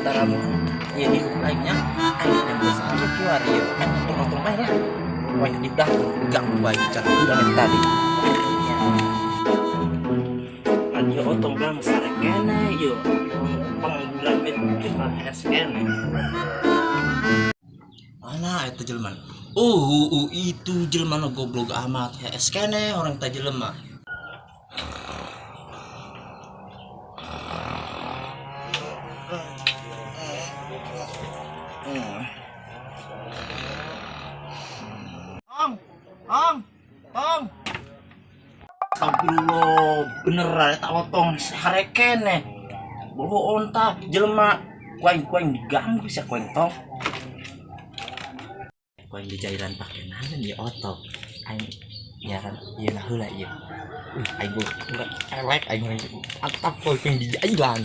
Taramu ieu hirup aing nya. Aing nembus aja kiwari ieu. Aing nonton-nonton bae lah. Wah, di dah ganggu aing cara hudang tadi. Kan ieu otong bilang sare keneh ieu. Pangangguran bet hees keneh. Mana eta jelema? Oh, itu jelema nu goblok amat hees keneh orang teh jelema. Ong, ong, ong. Astagfirullah, beneran eta otong sare keneh. Bohong tah jelema kuaing-kuaing diganggu sia kuaing tong. Kuaing di jairan pake naon ieu otong. Aing nyaran ieu nah heula ieu. Aing urang elek aing mantap kuaing di jairan.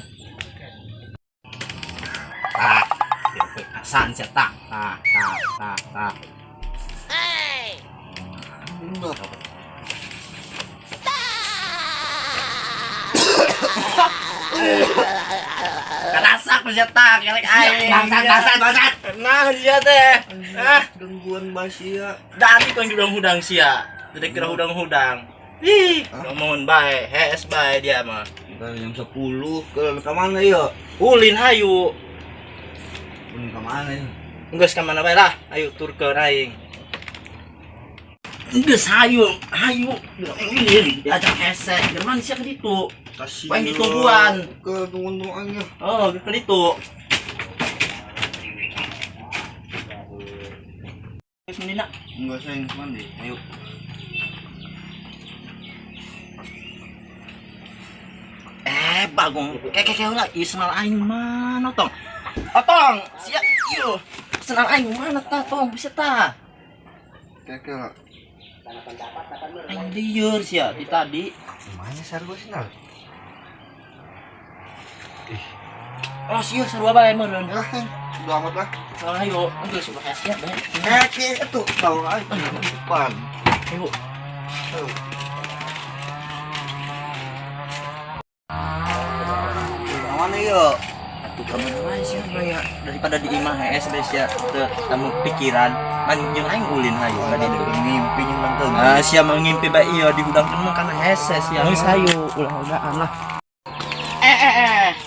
Ah, ieu kuaing asan sia tah tah tah tah tah. Karasak sia tah kelek aing. Bangsat, bangsat, bangsat. Nah sia teh. Ah, Gangguan basia. dari kau yang hudang sia. Tidak kira hudang-hudang. Ih, ngomongin bae, hees bae dia mah. Udah jam 10 ke mana ya? Ulin hayu. Ulin ke mana ya? Geus ka mana bae lah. Ayo tur ke aing. Geus hayu, hayu. Ulin diajak hese. Jerman sia ke ditu. Kasih. Wae ditungguan. Ke tungguan ya. Oh, ke ditu. Geus mendina. Enggak saya mandi. Ayo. Bagong. Keke heula ieu senal aing mana tong? Otong, sia ieu. Senal aing mana tah tong bisa tah. Keke lah. Aing lieur sia di tadi. Mana sarua senal? Oh, sia sarua bae meureun. Ya, udah amat lah. Oh, ayo, geus ulah sia bae. Keke itu tahu aing depan. Ayo. Ayo. Mana yuk? Atuh ka mana wae sia mah daripada di imah hees bae sia teu tamu pikiran. Man jeung aing ulin hayu ka ditu. Ngimpi jeung nangkeung. Ah, sia mah ngimpi bae ieu dihudangkeun mah kana hese sia. Geus hayu ulah ulaan lah.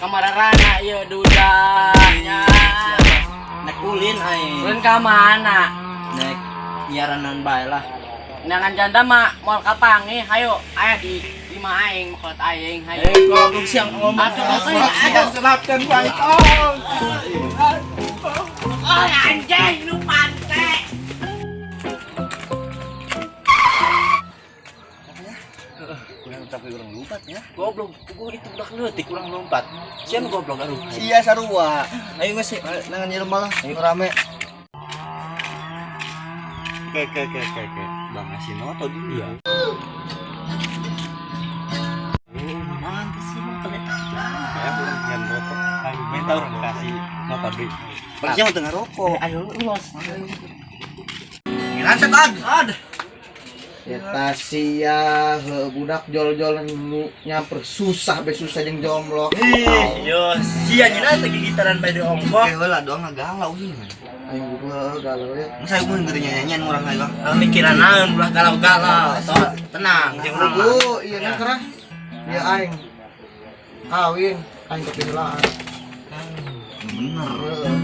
Kamarana ieu dudanya. Nek ulin aing. Ulin ka mana? Nek nyaranan bae lah. Nangan janda mah moal kapangi, hayu aya di imah aing, makolot aing, hayu. Goblok siang ngomong. Atuh, atuh, atuh. Selapkan bae tong. Oh, anjing lu pante. Kurang tapi kurang lompat ya. Goblok, gua itu udah leutik kurang lompat. Sia nu goblok aduh. Sia sarua. Ayo geus sih. Nangan jelema lah, rame. Ke. Bang ngasih noto dulu. Iya. Mantap sih motor eta. Ya, kurang nyan rokok. Ayo minta urang kasih motor deui. Pergi mah tengah rokok. Ayo los. Ngilan setan. Ad. Eta sia heuh budak jol-jol nu nyamper susah be susah jeung jomblo. Ih, yo sia nyina teh gigitaran bae di ongkok. Oke heula doang ngagalau sih. Aing kudu galau ya. Masa gue ngeri nyanyian urang ayo. Mikiran naon ulah galau-galau. Toh, tenang jeung urang mah. Kudu ieu na kerah. Ieu aing kawin aing kepilaan. Bener. Heeh.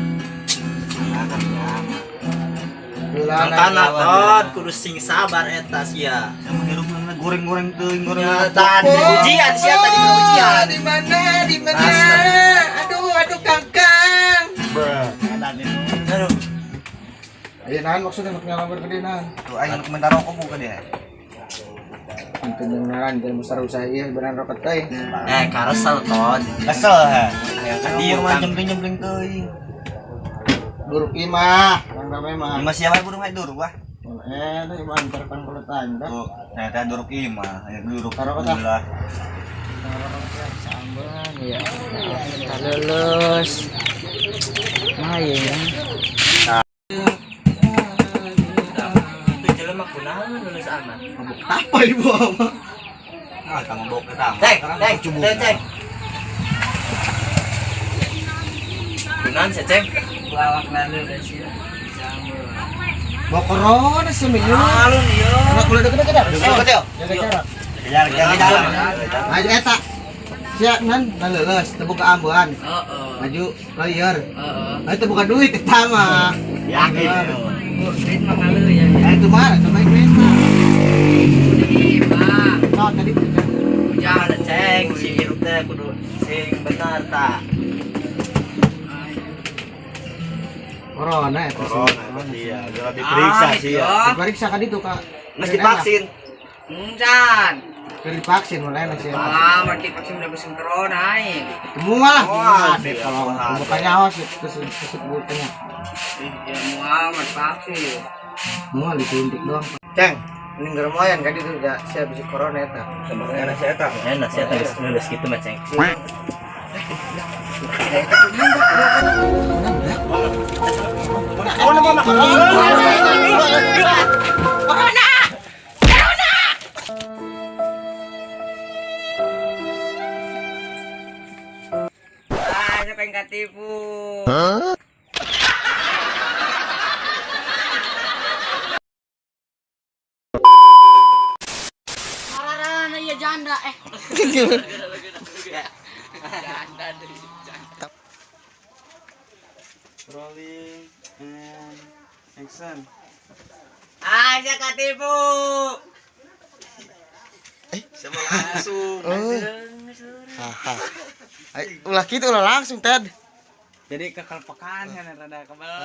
Heulaan Mangkana tot kudu sing sabar eta sia. Sama hirup mana goreng-goreng teuing goreng. Ya, tadi ujian sia tadi ujian. Di mana? Di mana? Aduh, aduh Kangkang. Aduh. Ayo nahan maksudnya nak nyalambar ke dia nahan. Tuh aing nu minta rokok buka dia. Itu beneran jangan besar usaha ieu beneran rokok teh. Karesel tot. Kesel ha. Ayo ka dieu Mah kan. jempling-jempling teuing. Duruk imah, yang rame mah. Imah siapa burung aing duruk wah. Teh imah antar kan kuletan dah. Tuh, ternyata duruk imah, aya duruk. Taruh kota. Alhamdulillah. Samban ya. Kita lulus. Nah, ya. Itu jelema kunaon lulus amat. Mabuk apa ibu ama? Ah, kamu mabok eta. Cek, cek, cek, cek. Kunaon sih, Ceng? Awak lalu guys ya. Bawa corona sih mieu. Alun ieu. Anak kuliah deket deket. Deket, Jaga jarak. Kejar, kejar. Maju eta. Sia nan leuleus teu boga ambean. Heeh. Maju lieur. Heeh. Nah, itu bukan duit eta mah. Yakin. Duit mah ngaleu ya. Eh itu mah, itu mah duit mah. Di mah. Oh, tadi Hujan Ceng, si hirup teh kudu sing benar ta. corona eta sih. Corona iya, udah diperiksa sih ya. Diperiksa kan itu, Kak. Mesti divaksin. Encan. Keur divaksin mulai sih. Ah, marki vaksin udah musim corona aing. Semua lah. Moal Deh, sih, kalau moal. bukannya awas terus terus bukannya. Ya moal mah divaksin. Semua disuntik doang. Ceng, mending geremoyan kan itu udah siap bisa corona eta. Enak sih eta. Enak sih eta geus lulus kitu mah, Ceng. Ah, siapa yang ketipu? Mararana iya janda eh. Janda deh. Rolling and action. Ah, siapa ketipu? Sama langsung. Oh. Haha. Ay, ulah gitu ulah langsung, Ted. Jadi kekelpekan kan rada kebel.